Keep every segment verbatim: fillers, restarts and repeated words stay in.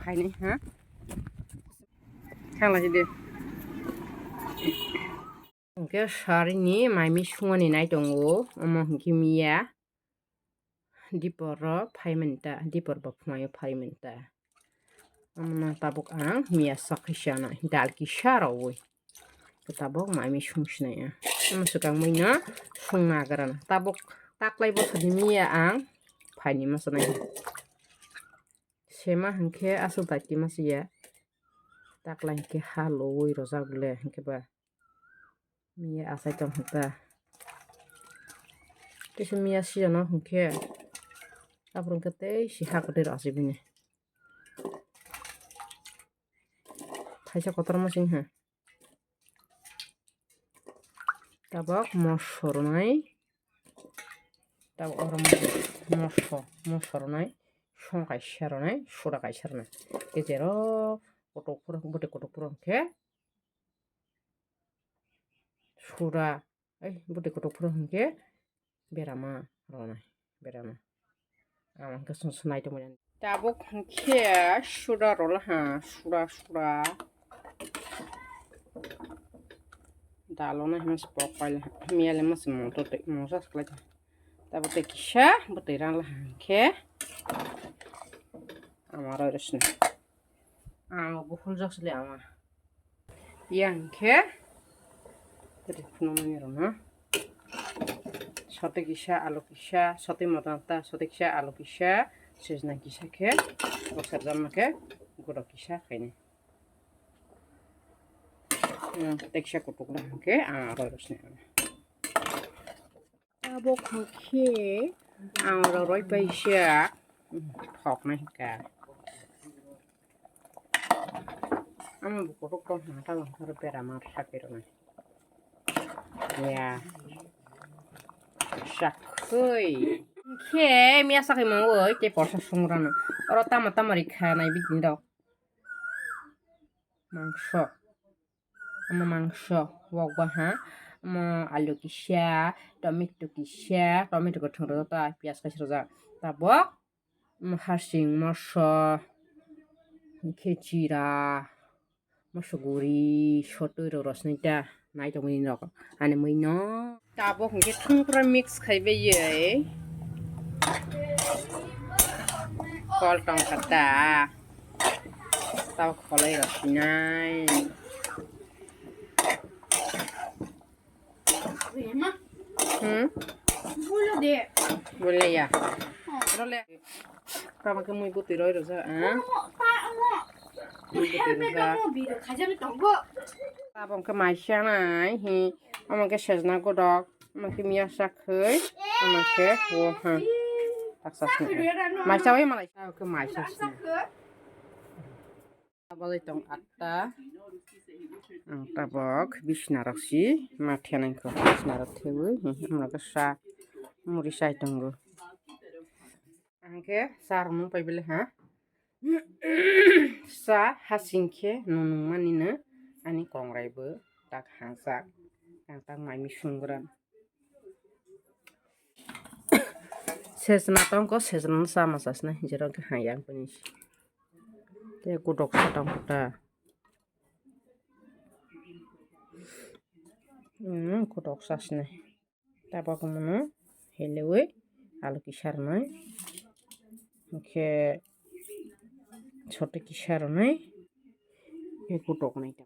Khaini, ha? Thangla sidi. Hwnkhe sarini maimi sungani nai tongo, omo hwnkhe miya. Dipor rok phai mani ta, dipor bo phunaio phai mani ta. Omono tabuk ang miya sak kisa no dal kisa rwi. Tabuk maimi sung sinai ang. Omo swkang mui no sung nagra na. Tabuk taklai bwsani miya ang phaini ma sanai. Sema hwnkhe aswk daiti ma siya. Taklai hwnkhe ha lowui rojak le hwnkhe ba. Miya asai tong hwnkha. Kisa miya siyano hwnkhe. Aphuru hwnkhe tei si ha kwtwi rw asai bini. Thaisa kotorma sing ha. Tabok moso rwnai. Tabok oro moso, moso rwnai. Song kaisa rwnai, sura kaisa rwnai. Kejero kotok phuru, bwtwi kotok phuru hwnkhe. Sura, ai, bwtwi kotok phuru hwnkhe berama rwnai, berama. Ang hwnkhe sung sung nai tongmani. Tabuk hwnkhe sura rwla ha, sura, sura. Dalo nai hwnwi se pok paila, miyale masa moto tei, mosa se kwlai ta. Tabuk tei kisa bwtwi rwla ha hwnkhe. Ama roi rwsni. Ang bo hul jak sili ama. Yang khe. Tadi phunukmani rwno. Sote kisa, alu kisa, sote motong ta, sote kisa, alu kisa, sejna kisa khe, bwsarjak ma khe, guro kisa khaini. Hmm, tei kisa kutuk na hwnkhe, ang roi rwsni. Abo hwnkhe ang roroi paisa thoknai hwnkha. Amo bo kotok tong hwnka tabok hwnkhai berama sakirokni. Ya. Sakoi. Hwnkhe miya sakoi mangoi tei porsa sungrano. Oro tamo tamo rikha nai bini rok. Mangso. Omo mangso wokbaha, omo alu kisa, tomato kisa, tomato kwthwng rwjak ta, piyaj kaisa rwjak. Tabok, omo hasing moso, hwnkhe jira, moso guri, sotwi rw rwsnai ta, nai tongmani rok ani mui no. Tabok hwnkhe thungkra mix khai baiwi kol tongkha ta. Tabok kholai rok sinai. Hmm? Bole ya. Role. Tamo khe mui bwtwi roi rwjak, ah? Mui bwtwi rwjak. Tabok khe mai sanai, hi, omo khe sejna godok, omo khe miya sakhwi, omo khe wo, ha. Taksa sini. Mai sawi malai sa khe mai sa sini. Tabole tong atta. Ang tabok bisna rok si ma thenai kho bisna rok thewi, hmm, amrok sa muri sai tongo. Ang khe sa rwmung pai bele ha. Sa hasing khe nunung mani no ani kongrai bo tak hangsa. Ang tak mai mi sungran. Sejna tongkho, sejna no sama sasnai, jerok khe hai yang pini. Tei kutok sa tongkho ta. Hmm, kutok sasnai. Tabok mono helewi alu kisa rwnai. Hwnkhe sote kisa rwnai. Tei kutok nai ta.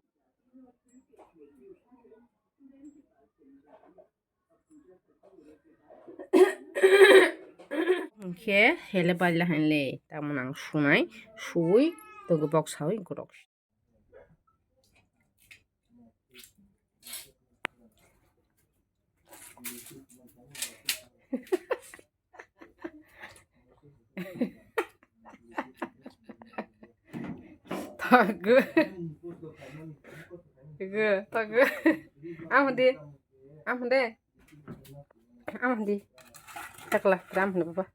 Hwnkhe hele baila hinle tamoni ang sunai, suwi togo bok sawi gorok. Tago. Tago, tago. Ang hwndi. Ang hwndi. Ang hwndi. Takla, ram hwndi baba.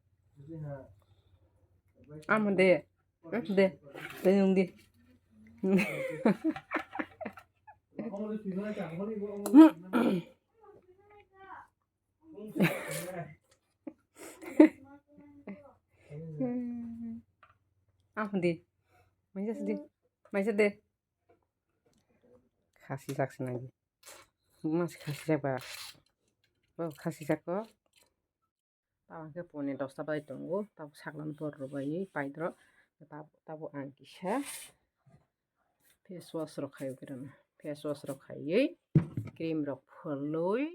Ang hwndi. Ang hwndi. Tei nung di. Ang hwndi. Maisa de. Maisa de. Khasi jak se nang. Mas khasi jak ba. Bo khasi jak ko. Tamo khe poni dosta bai tongo. Tamo saklan por rwbai paidro. Tamo ang kisa face wash rok khai o kerana. Face wash rok khaiwi cream rok phulwi.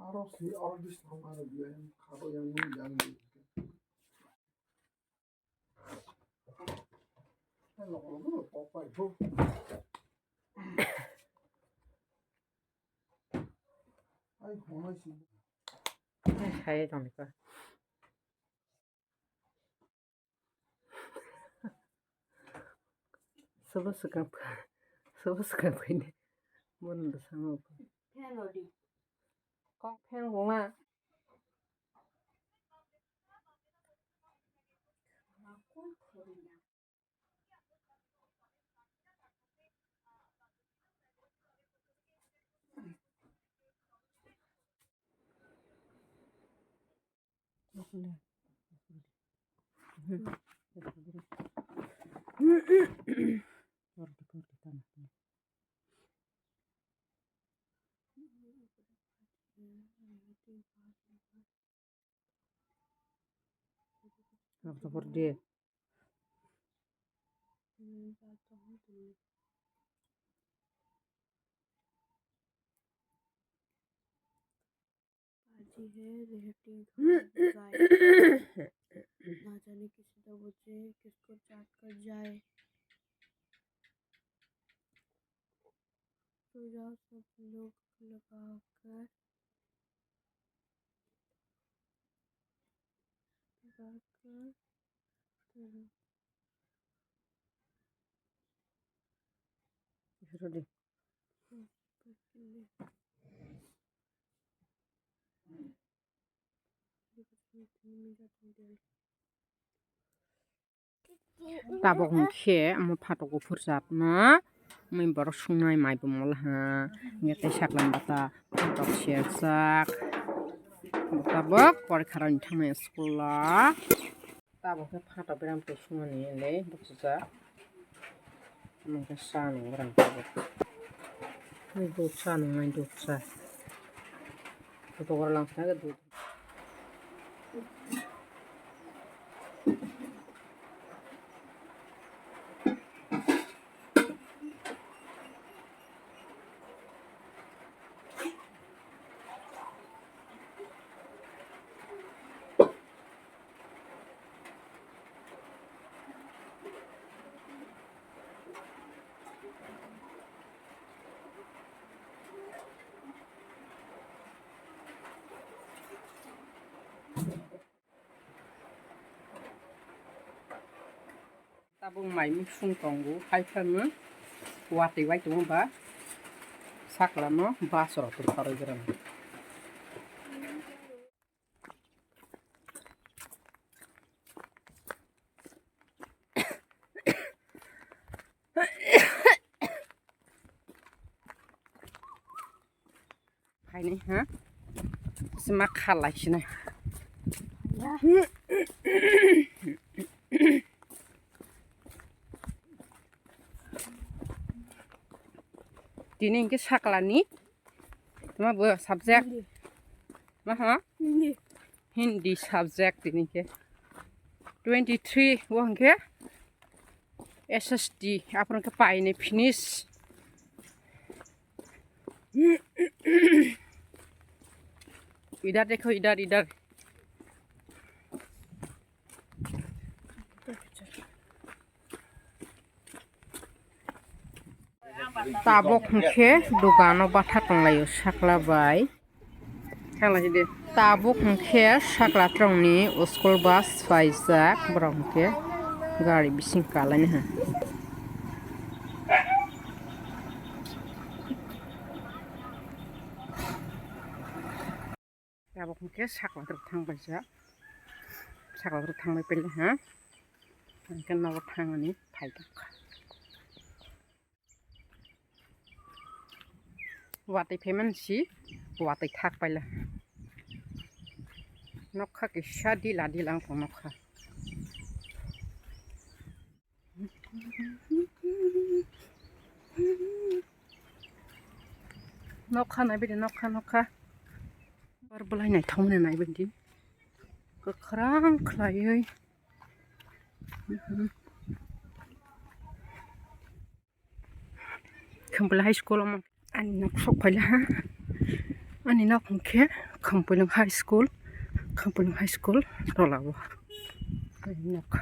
Aro si aro bis thong aro biya yang khabo yang nung yang di. Ai honai si. Hai tong ko. Sobo swkang, sobo swkang phaini. Bono da samo. Kok phen goma. Apa seperti बाजी है, रेहटी गाय। ना जाने किसी दबोचे, किसको चाट कर जाए। तो जाओ सब लोग लगाकर, लगाकर, Ready. Tabok hwnkhe omo phatok buphur chatna, mui borok sungnai mai bo molaha, hwnkhe tei saklam bata phatok serjak, tabok porikha rokni thangnai school o. Tabok khe phatok berang twi swngnani hinwi bwsajak. Omo khe cha nung rang tabok. Dud cha nung nai dud cha. Dud oro lang sa dud. Tabuk mai mui sung tongo, hai phano watwi wai tongo ba sakla no bus rok twi kharwi gra. Phaini ha. Sima khalai sinai. Tini hwnkhe saklani tama bo subject. Hindi. Ma ha? Hindi. Hindi subject tini hwnkhe. Twenty three o hwnkhe S S T, aphuru hwnkhe paini finish. Idar dekho, idar, idar. Tabok hwnkhe dogano batha tonglaio sakla bai. Thangla hide. Tabuk hwnkhe sakla trongni school bus phaijak, borok hwnkhe gari bising kalaina ha. Tabuk hwnkhe sakla trok thangbaijak, sakla trok thangbai pele ha, hwnkhe nogo thangani phaijak. Watwi phaimani si, watwi thak paila. Nokha kisa dila dila wng tong nokha. Nokha naibaidi, nokha, nokha. Bar bolai naithokmani naibaidi. Kwkhwrang khlaiwi. Khamphila High School omo. Ani nok sok phaila ha. Ani nok hwnkhe Khamphilung High School. Khamphilung High School tola o. Ani nok.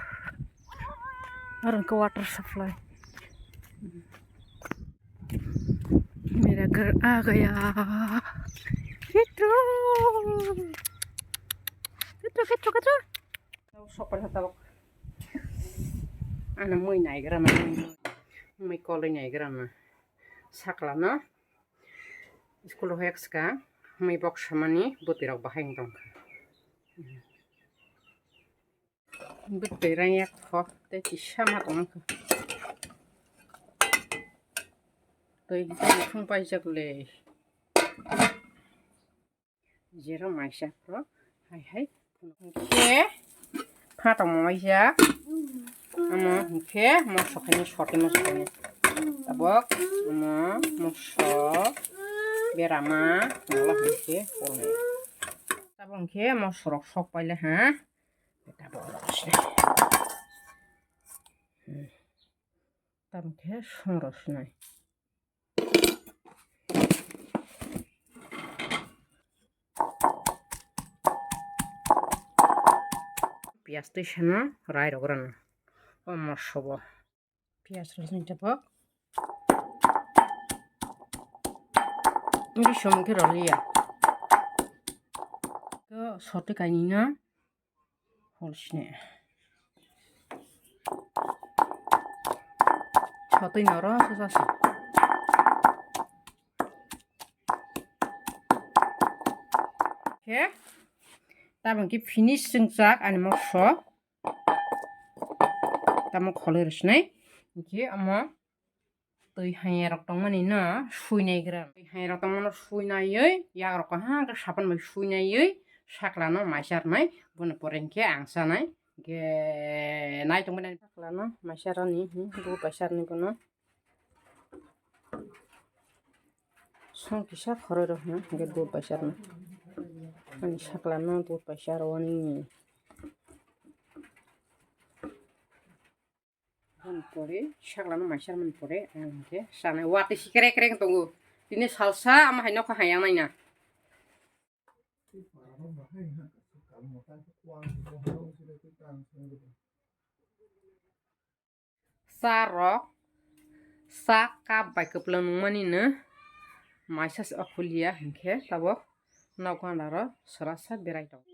Aro hwnkhe water supply. Mera ghar aa gaya. Petro. Petro, Petro, Petro. Sok phaila tabuk. Ano mui naigra na. Mui koloi naigra na. Sakla no. School rok hoyakska, mui bok samani bwtwi rok bahai wng tongkha. Bwtwi rang yak kho, tei kisa ma tongkha. Twi twi thung paijak le. Jero maisa phro hai hai. Hwnkhe phatong maisa. Omo hwnkhe moso khaini soti moso khaini. Tabok omo moso berama mala hwnkhe polnai. Tabok hwnkhe moso rok sok paile ha. Tabok rok sinai. Tabok khe song rok sinai. Piyaj twi sano rai rok rano. O moso bo. Piyaj rok sini tabok. Ini song khe roliya. Ko soti kainina. Hol sini. Sotwi noro sasa si. Khe tabang khe finish chwng chak ani mokso. Tamo kholoi rw sinai. Khe omo twi hanya rok tongmani no suinai gram. Twi hanya rok tongmano suinaiwi, yak rok kaham khe sapan bai suinaiwi, sakla no maisa rwnai, bono pore hwnkhe ang chanai. Hwnkhe nai tongmani sakla no maisa rwni, hmm, dud bai sa rwni bono. Song kisa khoroi rok hwnkhe dud bai sa rwni. Ani sakla no dud bai sa rwni. Aboni pore, saklano maisa mani pore, ang hwnkhe sanai. Watwi si krek krek tongo. Tini salsa, ama hai nokha hai ang naina. Cha rok, cha cup bai kwplwng nungmani no, maisa se okhulia hwnkhe tabok nok gandaro sora sa berai tongo.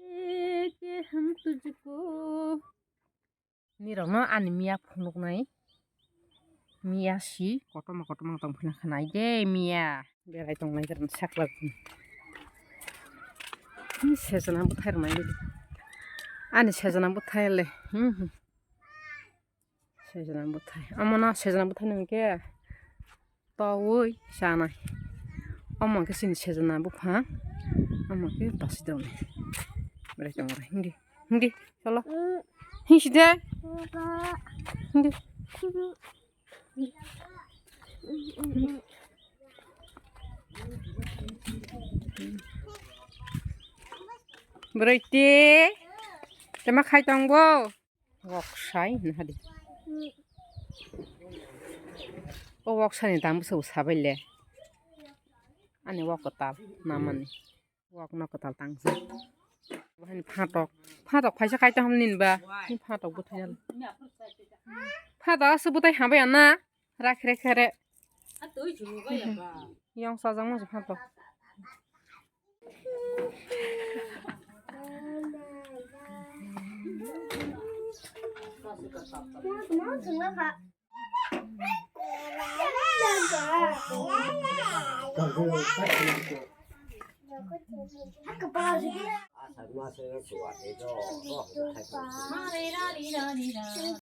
Nirokno ani miya phunuknai. Miya si kotorma kotorma tongphina khanai de miya. Berai tongnai gram saklak. Sejana bwthai rwnai de. Ani sejana bwthai le. Hmm, hmm. Sejana bwthai. Omono sejana bwthai nang khe. Towui chanai. Omo khe chini sejana buphang. Omo khe basi dong. Belai tong rai. Hindi. Hindi. Cholo. Hindi si de. Hindi. Bwrwi ti. Tama khai tong bo. Wok sai hwnkha di. O wok sani dam bwswk sabai le. Ani wok kwtal namani. Wok no kwtal tangsa. Bahai ni phatok. Phatok phaisa kaito ham nin ba. Ni phatok bwthai ya. Phatok aswk bwthai hambai ya na. Rakhe rakhe re. Yong sajak ma se phatok.